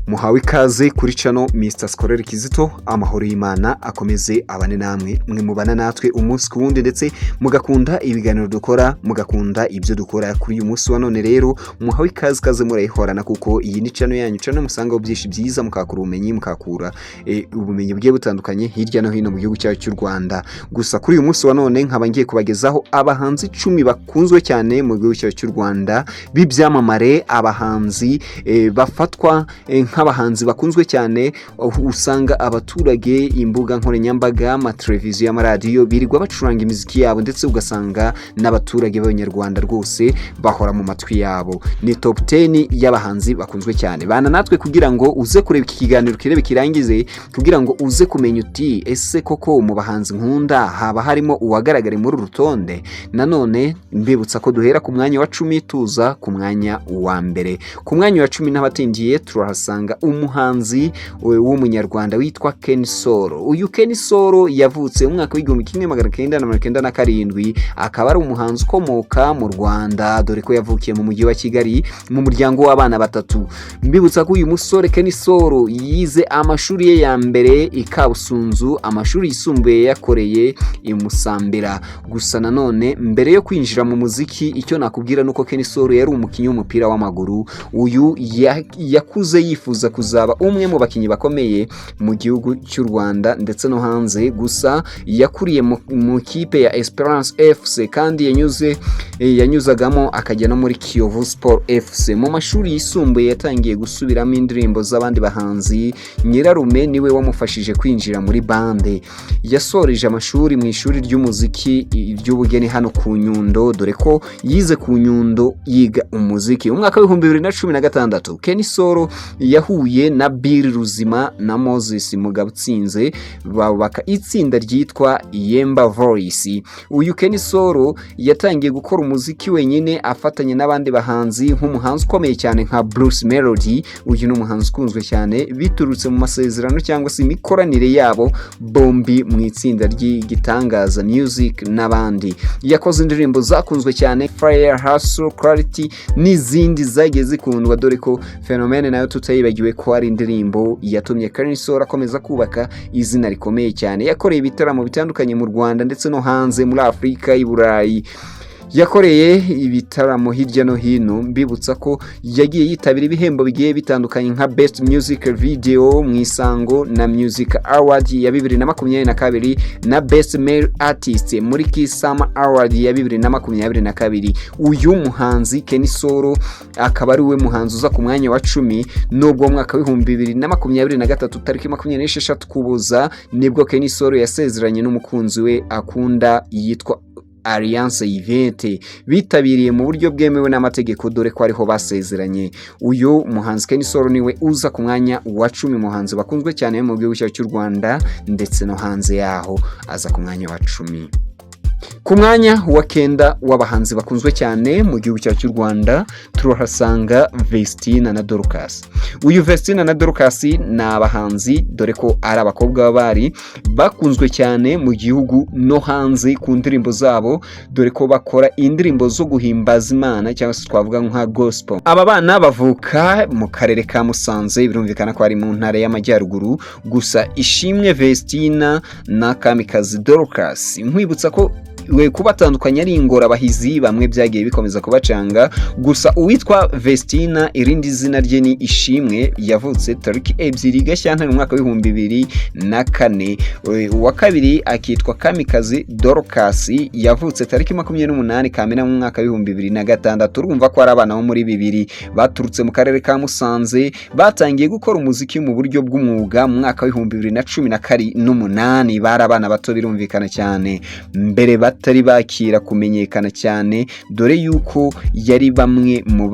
Muhawe ikaze kuri channel Mr Scolaire Kizito. Amahoro y'Imana akomeze abane namwe, mwe mubana natwe umunsi ku wundi, ndetse mugakunda ibiganiro dukora, mugakunda ibyo dukora. Kuri uyu munsi wa none rero muhawe ikaze, ikaze murayihorana, kuko iyi ni channel yanyu, channel musangaho byinshi byiza, mukakura ubumenyi, mukakura ubumenyi bugiye butandukanye hirya no hino mu gihugu cyacu cy'u Rwanda. Gusa kuri uyu munsi wa none nkaba ngiye kubagezaho abahanzi 10 bakunzwe cyane mu gihugu cyacu cy'u Rwanda b'ibyamamare, abahanzi bafatwa nk'abahanzi bakunzwe cyane, aho usanga abaturage, imbuga nkoranyambaga, amateleviziyo, amaradiyo birirwa bacuranga imiziki yabo, ndetse ugasanga n'abaturage b'Abanyarwanda rwose bahora mu matwi yabo. Ni top 10 y'abahanzi bakunzwe cyane. Bana natwe kugira ngo uze kureba iki kiganiro, kirebe kirangize, kugira ngo uze kumenya uti: "Ese koko mu bahanzi nkunda haba harimo uwagaragara muri uru rutonde?" Nanone mbibutsa ko duhera ku mwanya wa 10 tuza ku mwanya wa mbere. Ku mwanya wa 10, n'abatindiye, turahasanga umuhanzi w'Umunyarwanda witwa Kenny Sol. Uyu Kenny Sol yavutse mu mwaka w'1997, akaba ari umuhanzi ukomoka mu Rwanda, dore ko yavukiye mu mujyi wa Kigali mu muryango w'abana batatu. Mbibutsa ko uyu musore Kenny Sol yize amashuri ye ya mbere i Kabusunzu, amashuri yisumbuye yakoreye i Musambira. Gusa nanone mbere yo kwinjira mu muziki, icyo nakubwira nuko Kenny Sol yari umukinnyi w'umupira w'amaguru. Uyu yakuze yifuza kuzaba umwe mu bakinnyi bakomeye mu gihugu cy'u Rwanda ndetse no hanze. Gusa yakuriye mu kipe ya Esperance FC, kandi yanyuzagamo akajya no muri Kiyovu Sport FC. Mu mashuri yisumbuye yatangiye gusubiramo indirimbo z'abandi bahanzi, nyirarume niwe wamufashije kwinjira muri bande. Yasoreje amashuri mu ishuri ry'umuziki ry'ubugeni hano ku Nyundo, dore ko yize ku Nyundo yiga umuziki. Mu mwaka w'2016 Kenny Sol yahuye na Bill Ruzima na Moses Mugabutsinze, bubaka itsinda ryitwa Yemba Voice. Uyu Kenny Sol yatangiye gukora umuziki wenyine afatanya n'abandi bahanzi, nk'umuhanzi ukomeye cyane nka Bruce Melody. Uyu ni umuhanzi ukunzwe cyane biturutse mu masezerano cyangwa se imikoranire yabo bombi mu itsinda ry'Igitangaza Music n'abandi. Yakoze indirimbo zakunzwe cyane, Fire, Hustle, Clarity n'izindi zagiye zikundwa, dore ko Phenomene nayo tutayibagiwe ko ari indirimbo yatumye Kenny Sol akomeza kubaka izina rikomeye cyane. Yakoreye ibitaramo bitandukanye mu Rwanda ndetse no hanze, muri Afurika, i Burayi, yakoreye ibitaramo hirya no hino. Mbibutsa ko yagiye yitabira ibihembo bigiye bitandukanye nka Best Music Video mu Isango na Music Award ya 2022 na Best Male Artist muri Kiss Summer Award ya 2022. Uyu muhanzi Kenny Sol akaba ari we muhanzi uza ku mwanya wa 10. Nubwo mu mwaka w'2023, tariki 26 Ukuboza, nibwo Kenny Sol yasezeranye n'umukunzi we akunda yitwa Alliance Yvette, bitabiriye mu buryo bwemewe n'amategeko, dore ko ariho basezeranye. Uyu muhanzi Kenny Sol niwe uza ku mwanya wa 10, muhanzi bakunzwe cyane mu gihugu cyacu cy'u Rwanda ndetse no hanze yaho, aza ku mwanya wa 10. Ku mwanya wa 9 w'abahanzi bakunzwe cyane mu gihugu cyacu cy'u Rwanda turahasanga Vestina na Dorcas. Uyu Vestina na Dorcas ni abahanzi, dore ko ari abakobwa b'abari bakunzwe cyane mu gihugu no hanze ku ndirimbo zabo, dore ko bakora indirimbo zo guhimbaza Imana cyangwa se twavuga nka gospel. Aba bana bavuka mu karere ka Musanze, birumvikana ko ari mu ntara y'Amajyaruguru. Gusa Ishimwe Vestina na Kamikazi Dorcas, nkwibutsa ko we kubatandukanya ari ingorabahizi, bamwe byagiye bikomeza kubacanga. Gusa uwitwa Vestina, irindi zina rye ni Ishimwe, yavutse tariki 2 Gashyantare mu mwaka w'2004. Uwa kabiri akitwa Kamikazi Dorcas, yavutse tariki 28 Kamena mu mwaka w'2006. Urumva ko ari abana bo muri bibiri, baturutse mu karere ka Musanze. Batangiye gukora umuziki mu buryo bw'umwuga mu mwaka w'2018. Bari abana bato, birumvikana cyane, mbere batari bakira kumenyekana cyane, dore yuko yari bamwe mu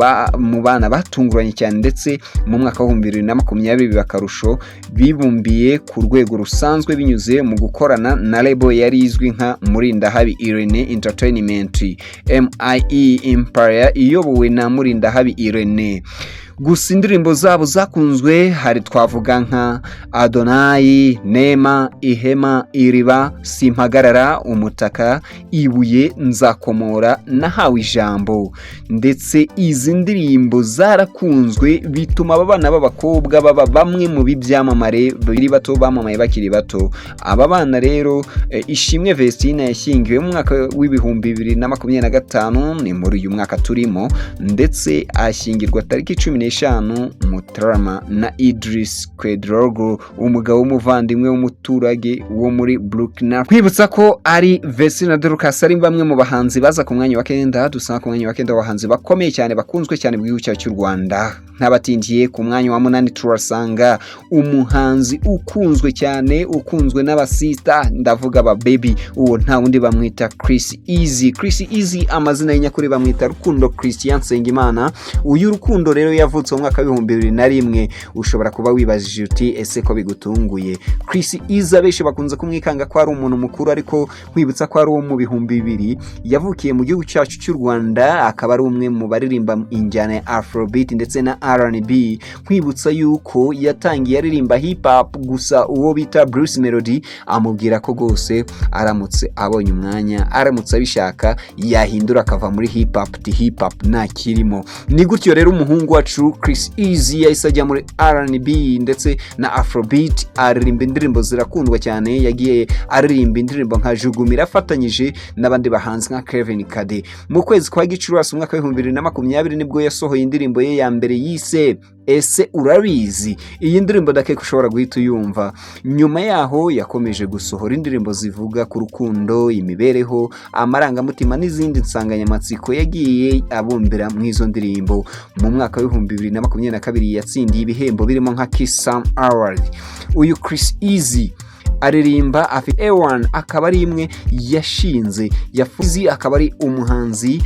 bana batunguranye cyane. Ndetse mu mwaka w'2020 biba akarusho, bibumbiye ku rwego rusanzwe binyuze mu gukorana na label yari izwi nka Murindahabi Irene Entertainment, MIE Empire, iyobowe na Murindahabi Irene. Gusa indirimbo zabo zakunzwe hari, twavuga nka Adonayi, Nema, Ihema, Iriba, Simpagarara, Umutaka, Ibuye, Nzakomora, Nahawe Ijambo. Ndetse izi ndirimbo zarakunzwe, bituma aba bana b'abakobwa baba bamwe mu b'ibyamamare biri bato, bamamaye bakiri bato. Aba bana rero, Ishimwe Vestine yashyingiwe mu mwaka wa 2025, ni muri uyu mwaka turimo, ndetse ashyingirwa tariki 15 Mutarama na Idris Ouedraogo, umugabo w'umuvandimwe w'umuturage wo muri Burkina. Kwibutsa ko ari Vestine na Dorcas ari bamwe mu bahanzi baza ku mwanya wa kenda, dusanga ku mwanya wa kenda w'abahanzi bakomeye cyane, bakunzwe cyane mu gihugu cyacu cy'u Rwanda. Ntabatindiye, ku mwanya wa munani turasanga umuhanzi ukunzwe cyane, ukunzwe n'abasista, ndavuga aba baby. Uwo nta wundi, bamwita Chris Easy. Chris Easy amazina ye nyakuri bamwita Rukundo Christian Nsengimana. Uyu Rukundo rero yavutse mu mwaka wa 2001. Ushobora kuba wibajije uti: "Ese ko bigutunguye?" Chris Easy abenshi bakunze kumwikanga ko ari umuntu mukuru, ariko nkwibutsa ko ari uwo mu 2000, yavukiye mu gihugu cyacu cy'u Rwanda, akaba ari umwe mu baririmba injyana ya Afrobeat ndetse na R&B. Nkwibutsa yuko yatangiye aririmba hip hop gusa, uwo bita Bruce Melody amubwira ko rwose aramutse abonye umwanya, aramutse abishaka, yahindura akava muri hip hop, ti hip hop ntakirimo. Ni gutyo rero umuhungu wacu Chris Easy yahise ajya muri R&B ndetse na Afrobeat, aririmba indirimbo zirakundwa cyane. Yagiye aririmba indirimbo nka Jugumira afatanyije n'abandi bahanzi nka Kevin Kade. Mu kwezi kwa Gicurasi umwaka wa 2020 nibwo yasohoye indirimbo ye ya mbere yise Ese Urabizi. Iyi ndirimbo ndakeka ushobora guhita uyumva. Nyuma yaho yakomeje gusohora indirimbo zivuga ku rukundo, imibereho, amarangamutima n'izindi nsanganyamatsiko yagiye abumbira mu izo ndirimbo. Mu mwaka wa 2022 yatsindiye ibihembo birimo nka Kiss Sam Award. Uyu Chris Easy aririmba afite A1, akaba ari imwe yashinze yafuzi, akaba ari umuhanzi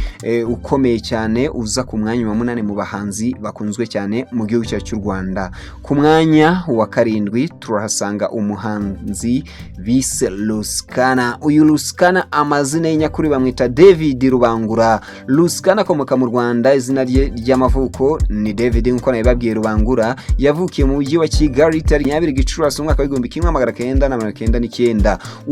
ukomeye cyane, uza ku mwanya wa munani mu bahanzi bakunzwe cyane mu gihugu cyacu cy'u Rwanda. Ku mwanya wa karindwi turahasanga umuhanzi bise Ruskana. Uyu Ruskana amazina ye nyakuri bamwita David Rubangura. Ruskana akomoka mu Rwanda, izina rye ry'amavuko ni David nk'uko nabibabwiye Rubangura. Yavukiye mu mujyi wa Kigali tariki 20 Gicurasi umwaka wa 1999.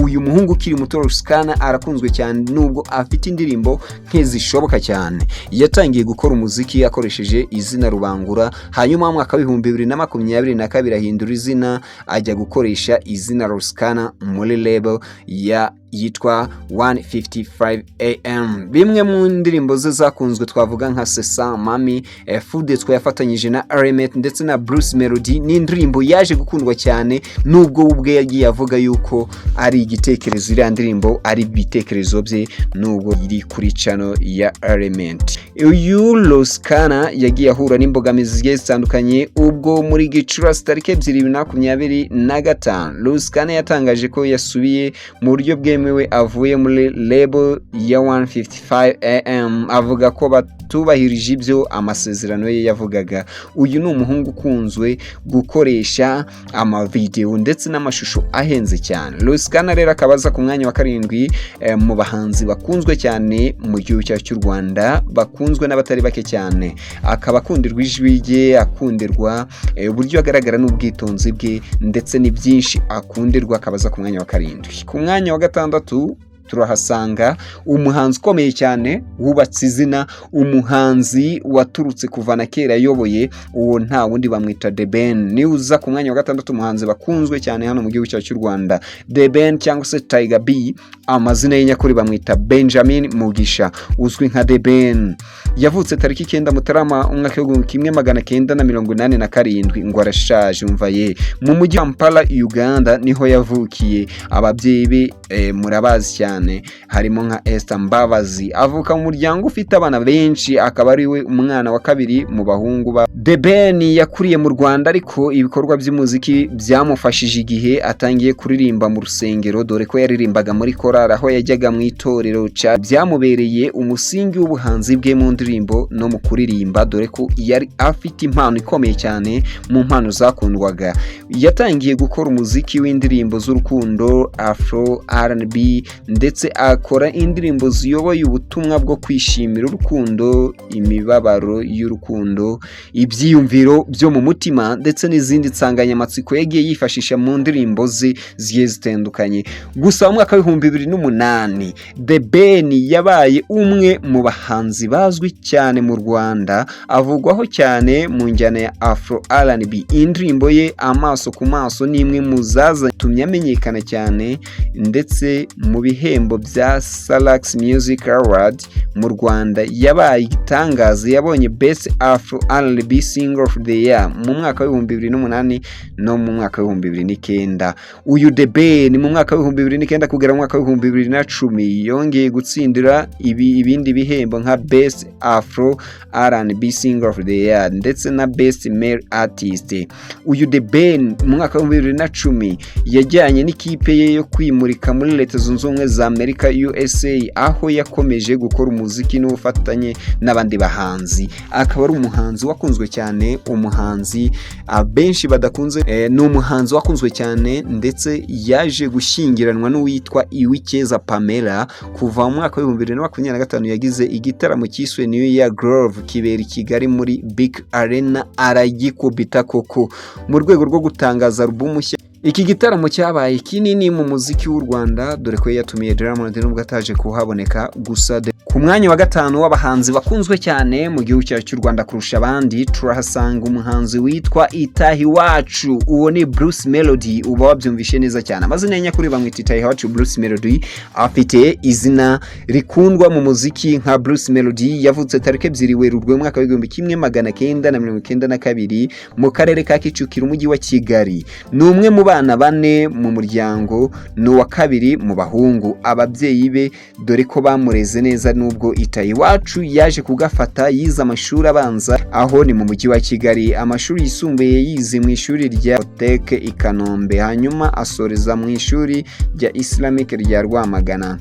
Uyu muhungu ukiri muto Ruskana arakunzwe cyane, nubwo afite indirimbo nk'izishoboka cyane. Yatangiye gukora umuziki akoresheje izina Rubangura, hanyuma mu mwaka wa 2022 ahindura izina, ajya gukoresha izina Ruskana muri label ya yitwa 155 AM. Bimwe mu ndirimbo ze zakunzwe twavuga nka Sesa Mami, Fude twayafatanyije na Element ndetse na Bruce Melody. Ni indirimbo yaje gukundwa cyane, nubwo we ubwe yagiye avuga yuko ari igitekerezo, iriya ndirimbo ari ibitekerezo bye, nubwo iri kuri channel ya Element. Uyu Roskana yagiye ahura n'imbogamizi zigiye zitandukanye. Ubwo muri Gicurasi tariki 2 2025, Roskana yatangaje ko yasubiye mu buryo bwemewe, avuye muri label ya 155 AM, avuga ko batubahirije ibyo amasezerano ye yavugaga. Uyu ni umuhungu ukunzwe gukoresha amavidewo ndetse n'amashusho ahenze cyane. Roskana rero akaba aza ku mwanya wa karindwi mu bahanzi bakunzwe cyane mu gihugu cyacu cy'u Rwanda, bakunzwe n'abatari bake cyane. Akaba akundirwa ijwi rye, akundirwa uburyo agaragara n'ubwitonzi bwe, ndetse ni byinshi akundirwa. Akaba aza ku mwanya wa karindwi. Ku mwanya wa gatandatu turahasanga umuhanzi ukomeye cyane wubatse izina, umuhanzi waturutse kuva na kera ayoboye. Uwo nta wundi, bamwita The Ben. Niwe uza ku mwanya wa gatandatu, umuhanzi bakunzwe cyane hano mu gihugu cyacu cy'u Rwanda. The Ben cyangwa se Tiger B, amazina ye nyakuri bamwita Benjamin Mugisha uzwi nka The Ben. Yavutse tariki 9 Mutarama umwaka wa 1987, ngo arashaje umva ye, mu mujyi wa Kampala, Uganda, niho yavukiye. Ababyeyi be murabazi cyane, harimo nka Esther Mbabazi. Avuka mu muryango ufite abana benshi, akaba ari we umwana wa kabiri mu bahungu ba The Ben. Yakuriye mu Rwanda, ariko ibikorwa by'umuziki byamufashije igihe atangiye kuririmba mu rusengero, dore ko yaririmbaga muri korali aho yajyaga mu itorero. Byamubereye umusingi w'ubuhanzi bwe mu ndirimbo no mu kuririmba, dore ko yari afite impano ikomeye cyane mu mpano zakundwaga. Yatangiye gukora umuziki w'indirimbo z'urukundo, afro, R&B ndetse Ndetse akora indirimbo ziyoboye ubutumwa bwo kwishimira urukundo, imibabaro y'urukundo, ibyiyumviro byo mu mutima, ndetse n'izindi nsanganyamatsiko yagiye yifashisha mu ndirimbo ze zigiye zitandukanye. Gusa mu mwaka wa 2008, The Ben yabaye umwe mu bahanzi bazwi cyane mu Rwanda, avugwaho cyane mu njyana ya Afro R&B. Indirimbo ye "Amaso ku Maso" ni imwe mu zatumye amenyekana cyane, ndetse mu bihembo bya Salax Music Award mu Rwanda yabaye igitangaza. Yabonye Best Afro R&B Singer of the Year mu mwaka wa 2008 no mu mwaka wa 2009. Uyu The Ben mu mwaka wa 2009 kugera mu mwaka wa 2010 yongeye gutsindira ibindi bihembo nka Best Afro R&B Singer of the Year ndetse na Best Male Artist. Uyu The Ben mu mwaka wa 2010 yajyanye n'ikipe ye yo kwimurika muri Leta Zunze Ubumwe za Amerika, USA, aho yakomeje gukora umuziki n'ubufatanye n'abandi bahanzi. Akaba ari umuhanzi wakunzwe cyane, umuhanzi abenshi badakunze. Ni umuhanzi wakunzwe cyane, ndetse yaje gushyingiranwa n'uwitwa Uwicyeza Pamela. Kuva mu mwaka wa 2025 yagize igitaramo cyiswe New Year Groove, kibera i Kigali muri BK Arena, aragikubita koko mu rwego rwo gutangaza alubumu nshya. Iki gitaramo cyabaye kinini mu muziki w'u Rwanda, dore ko yatumiye Diamond nubwo ataje kuhaboneka. Gusa ku mwanya wa gatanu w'abahanzi bakunzwe cyane mu gihugu cyacu cy'u Rwanda kurusha abandi, turahasanga umuhanzi witwa Itahiwacu. Uwo ni Bruce Melody, uba wabyumvishe neza cyane. Amazina ye nyakuri bamwita Itahiwacu Bruce Melody. Afite izina rikundwa mu muziki nka Bruce Melody. Yavutse tariki 2 Werurwe umwaka wa 1992 mu karere ka Kicukiro, umujyi wa Kigali. Ni umwe mu bana bane mu muryango, ni uwa kabiri mu bahungu. Ababyeyi be dore ko bamureze neza, nubwo Itahiwacu yaje kugafata. Yize amashuri abanza aho ni mu mujyi wa Kigali. Amashuri yisumbuye yize mu ishuri rya Teke i Kanombe, hanyuma asoreza mu ishuri rya Islamic rya Rwamagana.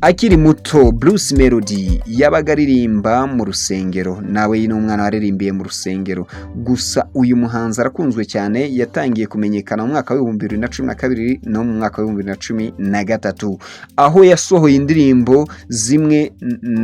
Akiri muto, Bruce Melody yabaga aririmba mu rusengero. Nawe ni umwana waririmbiye mu rusengero. Gusa uyu muhanzi arakunzwe cyane. Yatangiye kumenyekana mu mwaka wa 2012 no mu mwaka wa 2013, aho yasohoye indirimbo zimwe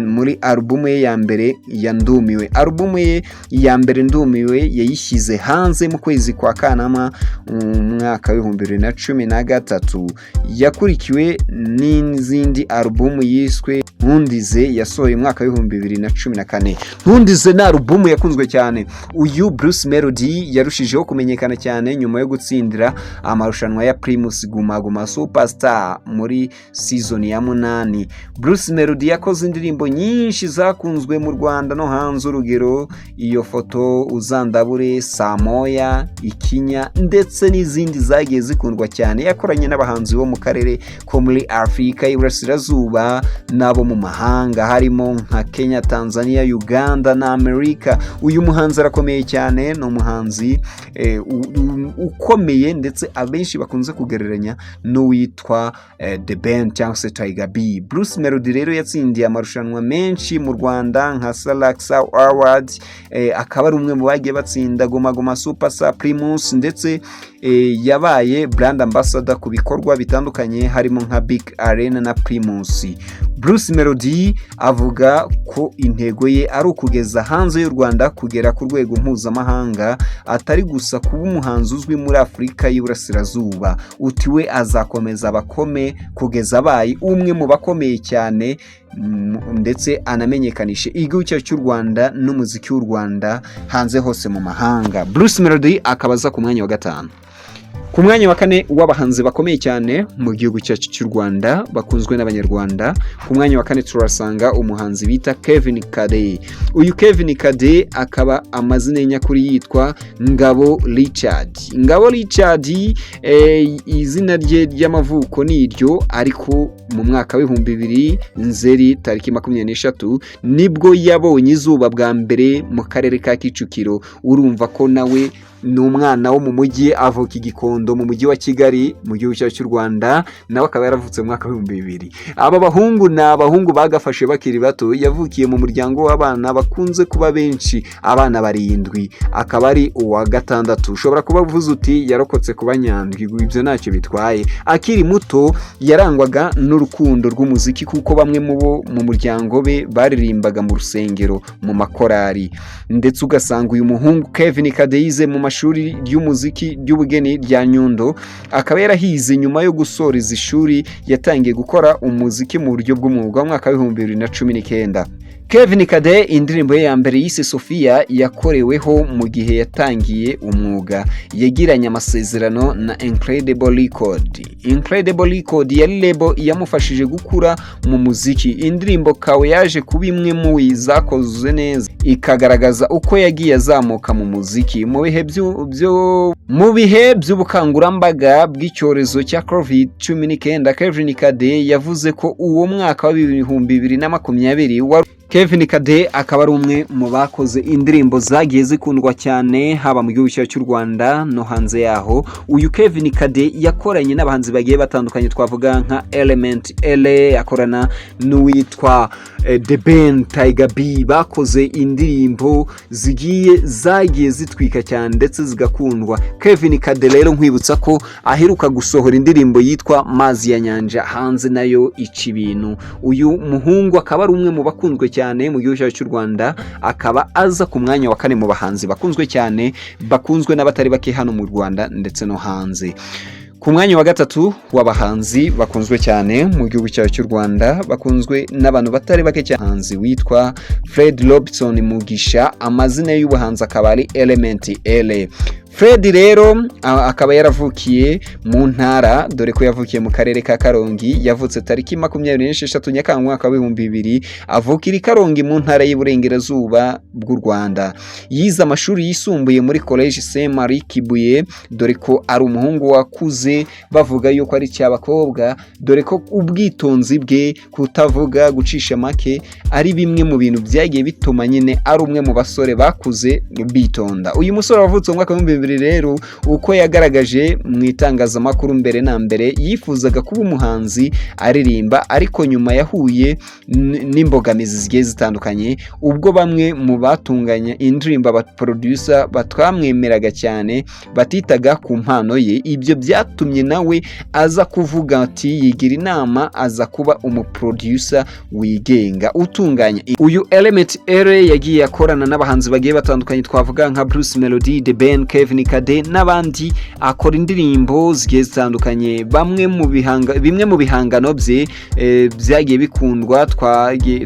muri alubumu ye ya mbere ya Ndumiwe. Alubumu ye ya mbere Ndumiwe yayishyize hanze mu kwezi kwa Kanama mu mwaka wa 2013. Yakurikiwe n'izindi alubumu yiswe Ntundize, yasohoye mu mwaka wa 2014. Ntundize ni alubumu yakunzwe cyane. Uyu Bruce Melody yarushijeho kumenyekana cyane nyuma yo gutsindira amarushanwa ya Primus Guma Guma Superstar muri season ya 8. Bruce Melody yakoze indirimbo nyinshi zakunzwe mu Rwanda no hanze, urugero Iyo Foto, Uzandabure, Saa Moya, Ikinya, ndetse n'izindi zagiye zikundwa cyane. Yakoranye n'abahanzi bo mu karere ko muri Afurika y'Iburasirazuba n'abo mu mahanga, harimo nka Kenya, Tanzania, Uganda na Amerika. Uyu muhanzi arakomeye cyane, ni umuhanzi ukomeye, ndetse abenshi bakunze kugereranya n'uwitwa The Ben cyangwa se Tiger B. Bruce Melody rero yatsindiye amarushanwa menshi mu Rwanda nka Salax Awards, akaba ari umwe mu bagiye batsinda Guma Guma Super Primus, ndetse yabaye brand ambassador ku bikorwa bitandukanye harimo nka BK Arena na Primus. Bruce Melody avuga ko intego ye ari ukugeza hanze y'u Rwanda, kugera ku rwego mpuzamahanga, atari gusa kuba umuhanzi uzwi muri Afurika y'Iburasirazuba. Uti we azakomeza abakome kugeza abaye umwe mu bakomeye cyane, ndetse anamenyekanishe igihugu cyacu cy'u Rwanda n'umuziki w'u Rwanda hanze hose mu mahanga. Bruce Melody akaba aza ku mwanya wa gatanu. Ku mwanya wa kane w'abahanzi bakomeye cyane mu gihugu cyacu cy'u Rwanda bakunzwe n'Abanyarwanda, ku mwanya wa kane turasanga umuhanzi bita Kevin Kade. Uyu Kevin Kade akaba amazina ye nyakuri yitwa Ngabo Richard. Ngabo Richard, izina rye ry'amavuko ni iryo, ariko mu mwaka wa 2000, Nzeri tariki 23, nibwo yabonye izuba bwa mbere mu karere ka Kicukiro. Urumva ko nawe ni umwana wo mu mujyi, avuka i Gikondo mu mujyi wa Kigali mu gihugu cyacu cy'u Rwanda. Nawe akaba yaravutse mu mwaka wa 2000. Aba bahungu ni abahungu bagafashe bakiri bato. Yavukiye mu muryango w'abana bakunze kuba benshi, abana barindwi, akaba ari uwa gatandatu. Ushobora kuba uvuze uti yarokotse kuba nyandwi, ibyo ntacyo bitwaye. Akiri muto yarangwaga n'urwenya. n'urukundo rw'umuziki, kuko bamwe mu bo mu muryango be baririmbaga mu rusengero, mu makorari. Ndetse ugasanga uyu muhungu Kevin Kade yize mu mashuri y'umuziki ry'ubugeni rya Nyundo, akaba yarahize. Nyuma yo gusoreza ishuri yatangiye gukora umuziki mu buryo bw'umwuga mu mwaka wa 2019. Kevin Kade indirimbo ye ya mbere yise Sofia yakoreweho mu gihe yatangiye umwuga. Yagiranye amasezerano na Incredible Record. Incredible Record yari label yamufashije gukura mu muziki. Indirimbo Kawe yaje kuba imwe mu zakozwe neza, ikagaragaza uko yagiye azamuka mu muziki. Mu bihe by'ubukangurambaga bw'icyorezo cya COVID-19, Kevin Kade yavuze ko uwo mwaka wa 2020 wari. Kevin Kade akaba ari umwe mu bakoze indirimbo zagiye zikundwa cyane, haba mu gihugu cyacu cy'u Rwanda no hanze yaho. Uyu Kevin Kade yakoranye n'abahanzi bagiye batandukanye, twavuga nka Element Eleeeh, akorana n'uwitwa The Ben, Tiger B, bakoze indirimbo zagiye zitwika cyane ndetse zigakundwa. Kevin Kade rero nkwibutsa ko aheruka gusohora indirimbo yitwa Mazi ya Nyanja hanze, nayo ica ibintu. Uyu muhungu akaba ari umwe mu bakunzwe cyane mu gihugu cyacu cy'u Rwanda, akaba aza ku mwanya wa kane mu bahanzi bakunzwe cyane, bakunzwe n'abatari bake hano mu Rwanda ndetse no hanze. Ku mwanya wa gatatu w'abahanzi bakunzwe cyane mu gihugu cyacu cy'u Rwanda, bakunzwe n'abantu batari bake cyane, umuhanzi witwa Fred Robinson Mugisha, amazina y'ubuhanzi akaba ari Element Eleeeh. Fred rero akaba yaravukiye mu ntara, dore ko yavukiye mu karere ka Karongi. Yavutse tariki 26 Nyakanga umwaka wa 2000, avukira i Karongi mu ntara y'Iburengerazuba bw'u Rwanda. Yize amashuri yisumbuye muri College Saint Marie Kibuye, dore ko ari umuhungu wakuze bavuga yuko ari cyabakobwa, dore ko ubwitonzi bwe, kutavuga, gucisha make ari bimwe mu bintu byagiye bituma nyine ari umwe mu basore bakuze bitonda. Uyu musore wavutse mu mwaka wa 2000 rero, uko yagaragaje mu itangazamakuru, mbere na mbere yifuzaga kuba umuhanzi aririmba, ariko nyuma yahuye n'imbogamizi zigiye zitandukanye, ubwo bamwe mu batunganya indirimbo, abaproducer batwamwemeraga cyane, batitaga ku mpano ye. Ibyo byatumye nawe aza kuvuga ati, yigira inama, aza kuba umuproducer wigenga utunganya. Uyu Element Eleeeh yagiye akorana n'abahanzi bagiye batandukanye, twavuga nka Bruce Melody, The Ben, Kevin Kade n'abandi, akora indirimbo zigiye zitandukanye. Bamwe mu bihanga bimwe mu bihangano bye byagiye bikundwa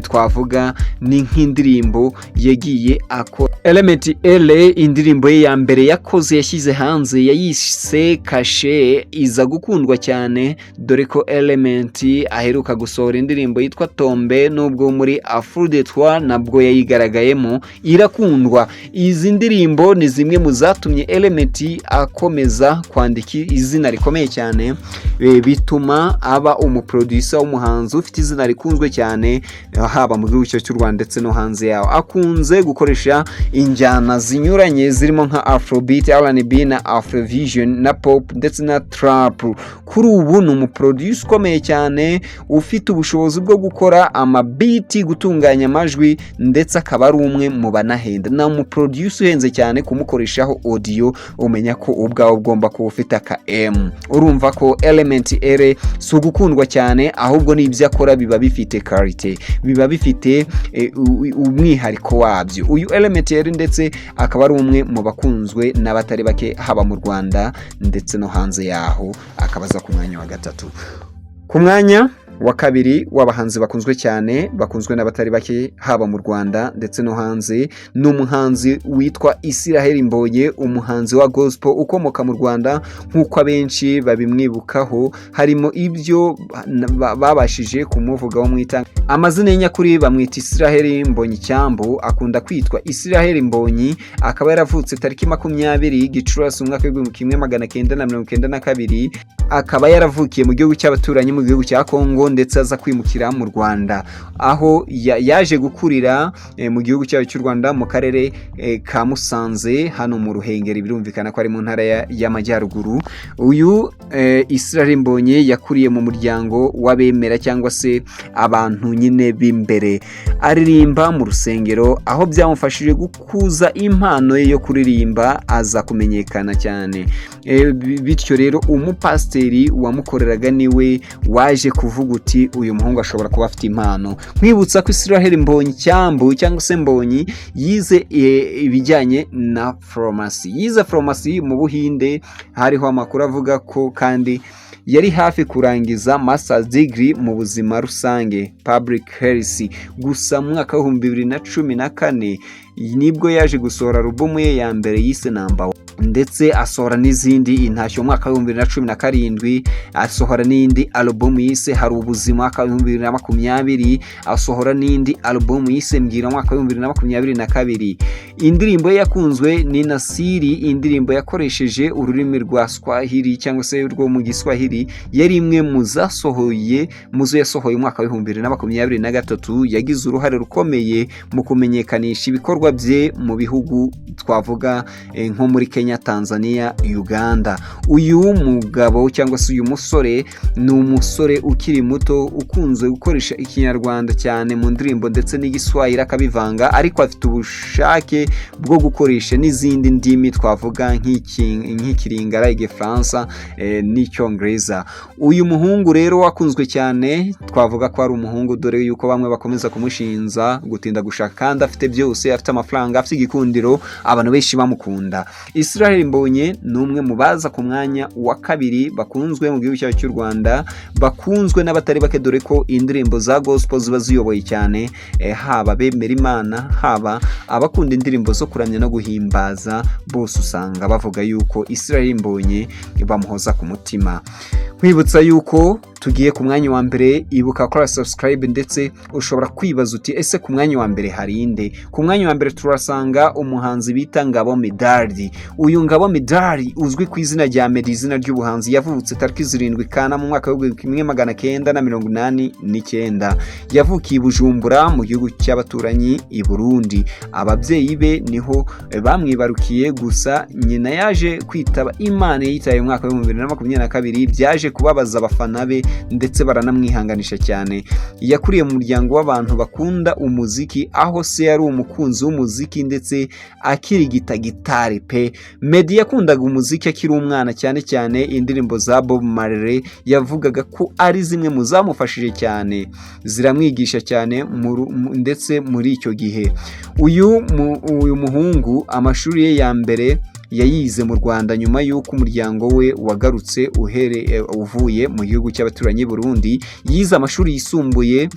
twavuga ni nk'indirimbo yagiye akora. Element Eleeeh indirimbo ye ya mbere yakoze yashyize hanze yayise Kashe, iza gukundwa cyane, dore ko Element aheruka gusohora indirimbo yitwa Tombe, nubwo muri Afro de Toi nabwo yayigaragayemo irakundwa. Izi ndirimbo ni zimwe mu zatumye Element akomeza kwandika izina rikomeye cyane, bituma aba umuproducer w'umuhanzi ufite izina rikunzwe cyane, haba mu gihugu cy'u Rwanda ndetse no hanze yaho. Akunze gukoresha injyana zinyuranye zirimo nka Afrobeat, R&B na Afrovision na pop ndetse na trap. Kuri ubu ni umuproducer ukomeye cyane ufite ubushobozi bwo gukora amabeat, gutunganya amajwi, ndetse akaba ari umwe mu banahenda. Ni umuproducer uhenze cyane, kumukoreshaho audio umenya ko ubwawe ugomba kuba ufite aka M. Urumva ko Element Eleeeh si ugukundwa cyane, ahubwo n'ibyo akora biba bifite qualité, biba bifite umwihariko wabyo. Uyu Element Eleeeh ndetse akaba ari umwe mu bakunzwe n'abatari bake, haba mu Rwanda ndetse no hanze yaho, akaba aza ku mwanya wa gatatu. Ku mwanya wa kabiri w'abahanzi bakunzwe cyane, bakunzwe n'abatari bake, haba mu Rwanda ndetse no hanze, ni umuhanzi witwa Israel Mbonyi, umuhanzi wa gospel ukomoka mu Rwanda. Nk'uko abenshi babimwibukaho, harimo ibyo babashije kumuvugaho mu itanga. Amazina ye nyakuri bamwita Israel Mbonyi Cyambu, akunda kwitwa Israel Mbonyi. Akaba yaravutse tariki 20 Gicurasi umwaka wa 1992, akaba yaravukiye mu gihugu cy'abaturanyi, mu gihugu cya Kongo, ndetse aza kwimukira mu Rwanda, aho yaje gukurira mu gihugu cyacu cy'u Rwanda, mu karere ka Musanze, hano mu Ruhengeri, birumvikana ko ari mu ntara y'Amajyaruguru. Uyu Israel Mbonyi yakuriye mu muryango w'abemera, cyangwa se abantu nyine b'imbere, aririmba mu rusengero, aho byamufashije gukuza impano ye yo kuririmba, aza kumenyekana cyane. Bityo rero umupasiteri wamukoreraga niwe waje kuvuga. uti uyu muhungu ashobora kuba afite impano. Nkwibutsa ko Israel Mbonyi Cyambu cyangwa se Mbonyi yize ibijyanye na farumasi, yize farumasi mu Buhinde. Hariho amakuru avuga ko kandi yari hafi kurangiza Masters degree mu buzima rusange, public health. Gusa mu mwaka w'2014 nibwo yaje gusohora alubumu ye ya mbere yise Number, ndetse asohora n'izindi, Intashyo mu mwaka w'2017, asohora n'indi alubumu yise Hari Ubuzima mu mwaka w'2020, asohora n'indi alubumu yise Mbwira mu mwaka w'2022. Indirimbo ye yakunzwe ni Nasiri, indirimbo yakoresheje ururimi rwa Swahili cyangwa se rwo mu Giswahili. Yari imwe mu zasohoye mu zo yasohoye mu mwaka w'2023. Yagize uruhare rukomeye mu kumenyekanisha ibikorwa bye mu bihugu twavuga nko muri Kenya, Tanzania, Uganda. Uyu mugabo cyangwa se uyu musore ni umusore ukiri muto ukunze gukoresha Ikinyarwanda cyane mu ndirimbo ndetse n'Igiswahili akabivanga, ariko afite ubushake bwo gukoresha n'izindi ndimi twavuga nk'Ikiringara, Igifaransa n'Icyongereza. Uyu muhungu rero wakunzwe cyane, twavuga ko ari umuhungu, dore yuko bamwe bakomeza kumushinza gutinda gushaka kandi afite byose, afite amafaranga, afite igikundiro, abantu benshi bamukunda. Israel Mbonyi ni umwe mu baza ku mwanya wa kabiri bakunzwe mu gihugu cyacu cy'u Rwanda, bakunzwe n'abatari bake, dore ko indirimbo za gospel ziba ziyoboye cyane, haba bemera Imana, haba abakunda indirimbo zo kuramya no guhimbaza, bose usanga bavuga yuko Israel Mbonyi bamuhoza ku mutima. Nkwibutsa yuko tugiye ku mwanya wa mbere. Ibuka gukora subscribe. Ndetse ushobora kwibaza uti: "Ese ku mwanya wa mbere hari inde?" Ku mwanya wa mbere turasanga umuhanzi bita Ngabo Medard. Uyu Ngabo Medard uzwi ku izina rya Meddy, izina ry'ubuhanzi, yavutse tariki 7 Kanama mu mwaka w'1989. Yavukiye i Bujumbura mu gihugu cy'abaturanyi i Burundi. Ababyeyi be niho bamwibarukiye, gusa nyina yaje kwitaba Imana, yitaye mu mwaka w'2022. Byaje kubabaza abafana be ndetse baranamwihanganisha cyane. Yakuriye mu muryango w'abantu bakunda umuziki, aho se yari umukunzi w'umuziki ndetse akirigita gitari pe. Meddy yakundaga umuziki akiri umwana, cyane cyane indirimbo za Bob Marley. Yavugaga ko ari zimwe mu zamufashije cyane, ziramwigisha cyane. Ndetse muri icyo gihe uyu muhungu amashuri ye ya mbere yayize mu Rwanda nyuma y'uko umuryango we wagarutse uvuye mu gihugu cy'abaturanyi Burundi. Yize amashuri yisumbuye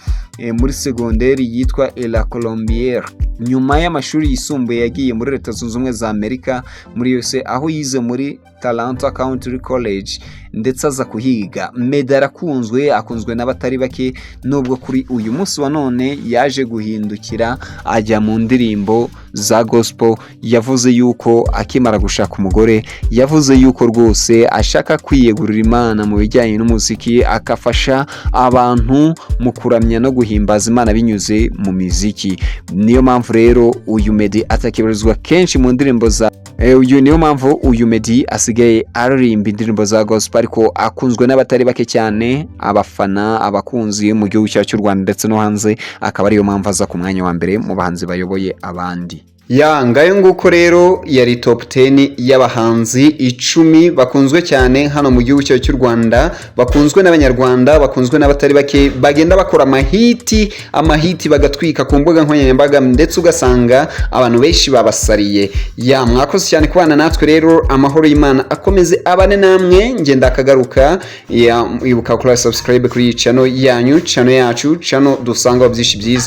muri segonderi yitwa La Colombière. Nyuma y'amashuri yisumbuye yagiye muri Leta Zunze Ubumwe za Amerika, muri USA, aho yize muri Talanta Country College ndetse aza kuhiga. Meddy arakunzwe, akunzwe n'abatari bake, nubwo kuri uyu munsi wa none yaje guhindukira ajya mu ndirimbo za gospel. Yavuze yuko akimara gushaka umugore, yavuze yuko rwose ashaka kwiyegurira Imana mu bijyanye n'umuziki, akafasha abantu mu kuramya no guhimbaza Imana binyuze mu miziki. Niyo mpamvu rero uyu Meddy atakibarizwa kenshi mu ndirimbo za uyu, niyo mpamvu uyu Meddy asigaye aririmba indirimbo za gospel, ariko akunzwe n'abatari bake cyane, abafana, abakunzi mu gihugu cyacu cy'u Rwanda ndetse no hanze, akaba ariyo mpamvu aza ku mwanya wa mbere mu bahanzi bayoboye abandi. Ya ngayo nguko rero, yari top 10 y'abahanzi 10 bakunzwe cyane hano mu gihugu cyacu cy'u Rwanda, bakunzwe n'Abanyarwanda, bakunzwe n'abatari bake, bagenda bakora amahiti, amahiti bagatwika ku mbuga nkoranyambaga, ndetse ugasanga abantu benshi babasariye. Ya mwakoze cyane kubana natwe rero, amahoro y'Imana akomeze abane namwe. Ngenda akagaruka. Ya ibuka gukora subscribe kuri iyi channel yanyu, channel yacu, channel dusangaho byinshi byiza.